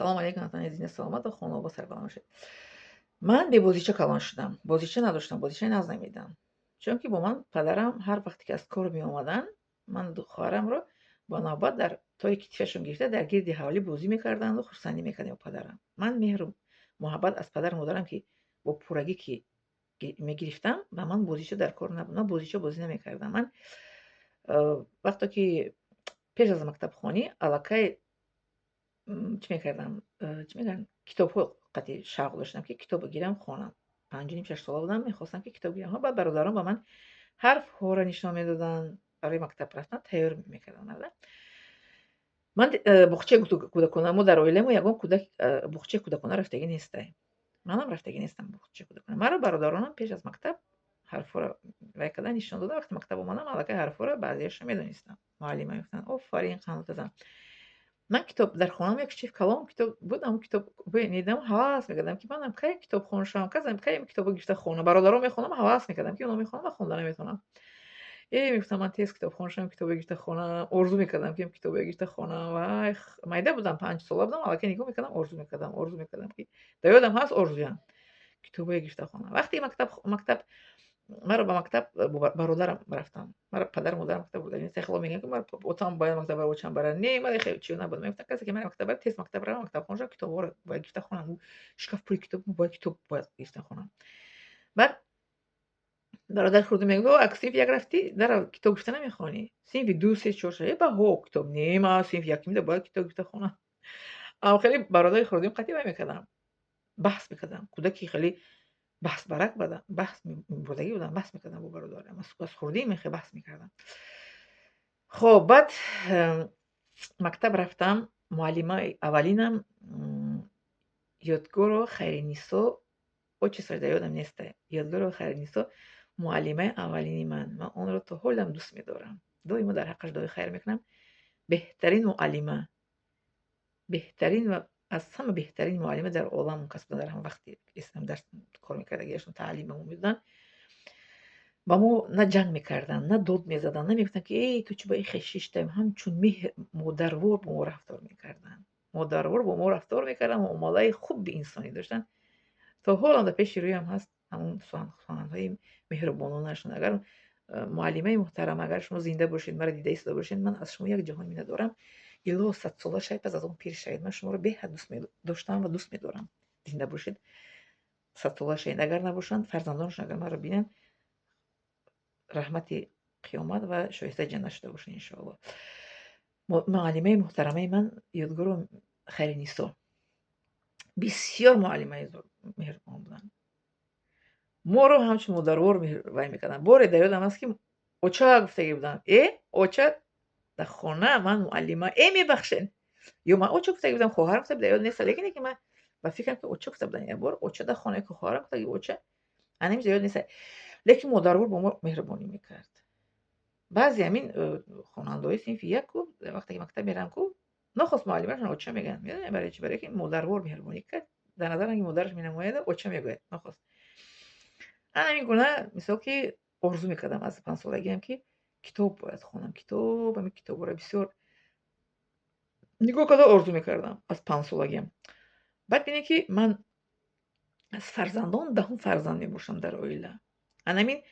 Салом алейкум, ватани зинда, саломату хонобод, сарбаланд бошед. Ман бебозича калон шудам. Бозича надоштам, бозичаи нағз намедидам. Чунки бо ман падарам ҳар вақте ки аз кор меомаданд, ман хоҳарамро бо навбат дар тои китфашон гирифта, дар гирди ҳавлӣ бозӣ мекарданду хурсандӣ мекардем бо падарам. Ман меҳру муҳаббат аз падару модарам, ки бо пуррагӣ ки мегирифтам, ба ман бозича дар кор набуд. Ман бозича бозӣ намекардам. Ман вақто ки пеш аз мактабхонӣ аллакай чӣ мекардам, чӣ мегӯянд, китобҳо қати шавқ доштам, ки китоб гирам, хонам. 5,5, 6 сола будам, мехостам, ки китоб гирам. Баъд бародарон ба ман ҳарфҳоро нишон медоданд, барои мактаб рафтан тайёр мекарданд. Ман буғчаи кӯдакона, мо дар оилаи мо ягон кӯдак буғчаи кӯдакона рафтагӣ нестай. Манам рафтагӣ нестам буғчаи кӯдакона. Маро бародаронам пеш аз мактаб ҳарфҳоро вай кардан, нишон доданд. Вақте мактаб омадам, аллакай ҳарфҳоро баъзеашро медонистам. Муаллима мегуфтанд: «Офарин, қанотазан». Ман китоб, дар хонаам як шиф калон китоб буд, ҳамон китоб медидам, ҳавас мекардам, ки манам кай китобхон шавам, кай китобо гирифта хонам. Бародарон мехондам, ҳавас мекардам, ки оно мехонам, ман хонда наметавонам. Э, мегуфтам, ман тез китобхон шавам, китобе гирифта хонам. Орзу мекардам, ки китобе гирифта хонам. Вай, майда будам, 5 сола будам, аллакай нигоҳ мекардам, орзу мекардам, орзу мекардам, ки дар ёдам ҳаст орзуям, китобое гирифта хонам. Вақте мактаб маро ба мактаб бо бародарам рафтам. Маро падару модарам мактаб бурда. Хело мегӯянд, ки маро отам бояд мактаб бара, очам бара. Не, ман хеле чиё набуд. Мегуфтам, касе ки мара мактаб барад, тез мактаб равам, мактабхон шавам, китобҳоро бояд гирифта хонам. Шкаф пури китоб, бояд китоб бояд гирифта хонам. Баъд бародари хурдӣ мегуфт: «Ак синфи як рафтӣ, дара китоб гирифта намехонӣ. Синфи ду, се, чор шава, баҳо китоб не, ман синфи якумида бояд китоб гирифта хонам». Аммо хеле бародари хурдим қатъи вай мекардам. Баҳс мекардам. Кӯдаки хеле баҳсбарак будам, баҳс бурдагӣ будам, баҳс мекардам бо бародарам. Аз хурдӣ мехе баҳс мекардам. Хоб, баъд мактаб рафтам, муаллимаи аввалинам Ёдгорова Хайринисо, отчествош дар ёдам неста. Ёдгорова Хайринисо, муаллимаи аввалини ман. Ман онро то ҳолам дӯст медорам. Доимо дар ҳаққаш дуои хайр мекунам. Беҳтарин муаллима, беҳтарин ва аз ҳама беҳтарин муаллима дар олам он кас буданд. Дар ҳамон вақти дарс кор мекардагиашон, таълим ба мо медоданд. Ба мо на ҷанг мекарданд, на дод мезаданд, на мегуфтанд, ки эй, ту чӣ ба ин хел шиштаем. Ҳамчун меҳр, модарвор бо мо рафтор мекарданд. Модарвор бо мо рафтор мекарданд, муомилаи хуби инсонӣ доштанд. То ҳолам дар пеши рӯям ҳаст ҳамон суханҳои меҳрубононаашон. Агар, муаллимаи муҳтарам, агар шумо зинда бошед, маро дида истода бошед, ман аз шумо як ҷаҳон миннатдорам. Илоҳо, 100 сола шавед, пас аз он пир шавед. Ман шуморо беҳад дӯст медоштам ва дӯст медорам. Зинда бошед, 100 сола шавед. Агар набошанд, фарзандонашон агар маро бинанд, раҳмати қиёмат ва шоистаи ҷаннат шуда бошанд, иншоалло. Муаллимаи муҳтарамаи ман Ёдгорова Хайринисо. Бисёр муаллимаи меҳрубон буданд. Моро ҳамчун модарвор вай мекарданд. Боре дар ёдам аст, ки «Оча» гуфтагӣ будам. Э, оча дар хона, ман муаллима, э, мебахшед. Ё ман оча гуфтагӣ будам, хоҳарам гуфта, дар ёд нест, лекин ки ман ба фикрам, ки оча гуфта будам як бор, оча дар хона, ки хоҳарам гуфтагӣ оча, анамиз ёд нест. Лекин модарвор бо мо меҳрубонӣ мекард. Баъзе ҳамин хонандаҳои синфи як ку, вақте ки мактаб мераванд ку, нохост муаллимашон оча мегӯянд. Медонед барои чӣ? Барое ки модарвор меҳрубонӣ кард, дар назар ранги модараш менамояду оча мегӯяд нохост. Ана ҳамин гуна мисол, ки орзу мекардам аз 5 солагиам, ки китоб бояд хонам, китоб, ҳамин китобҳоро бисёр нигоҳ карда орзу мекардам аз 5 солагиам. Баъд бинед, ки ман аз фарзандон 10-ум фарзанд мебошам дар оила. Ана ҳамин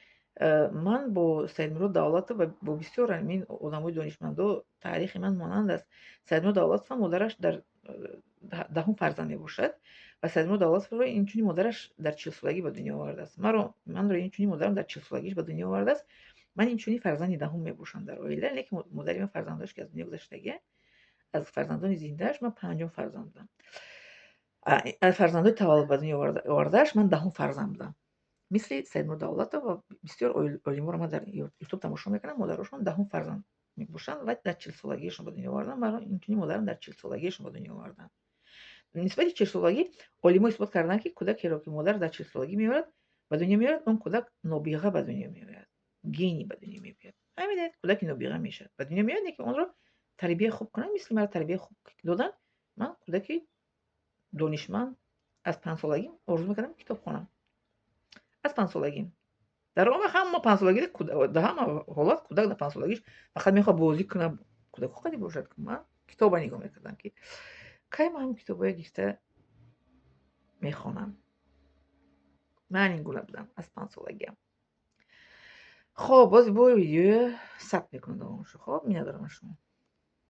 ман бо Саидмурод Давлатов ва бо бисёр ҳамин одамои донишмандо таърихи ман монанд аст. Саидмурод Давлатов ҳам модараш дар 10-ум фарзанд мебошад ва Саидмурод Давлатовро инчунин модараш дар 40 солагӣ ба дунё овардааст. Маро, манро инчунин модарам дар 40 солагиш ба дунё овардааст. Ман инчунин фарзанди 10-ум мебошам дар оила, лекин модари ман фарзандош ки аз дунё гузаштагия, аз фарзандони зиндааш ман панҷум фарзанд будам. Аз фарзандои таваллуд ба дунё овардааш ман 10-ум фарзанд будам. Мисли Саидмурод Давлатов ва бисёр олиморо ман дар Ютуб тамошо мекунам, модарошон 10-ум фарзанд мебошанд ва дар 40 солагиашон ба дунё оварданд. Маро инчунин модарам дар 40 солагиашон ба дунё оварданд. Нисбати 40 солагӣ олимон исбот карданд, ки кӯдакеро, ки модар дар 40 солагӣ меорад, ба дунё меорад, он кӯдак нобиға ба дунё меояд, гений ба дунё меояд. Фаҳмидед? Кӯдаки нобиға мешавад. Ба дунё меояд, лекин онро тарбияи хуб кунанд, мисли маро тарбияи хуб доданд, ман кӯдаки донишманд. Аз 5 солагӣ орзу мекардам китоб хонам. Аз 5 солагӣ. Дар он вақт ҳама 5 солагӣ, дар ҳама ҳолат кӯдак дар 5 солагиш фақат мехоҳад бозӣ кунад, кӯдако қади бошад. Ман китоба нигоҳ мекардам, ки Кай ман ҳам китобҳое гирифта мехонам. Ман ин гуна будам аз 5-солагиам. Хоб, боз бо видеоя сабт мекунам давомашо. Хоб, миннатдорам аз шумо.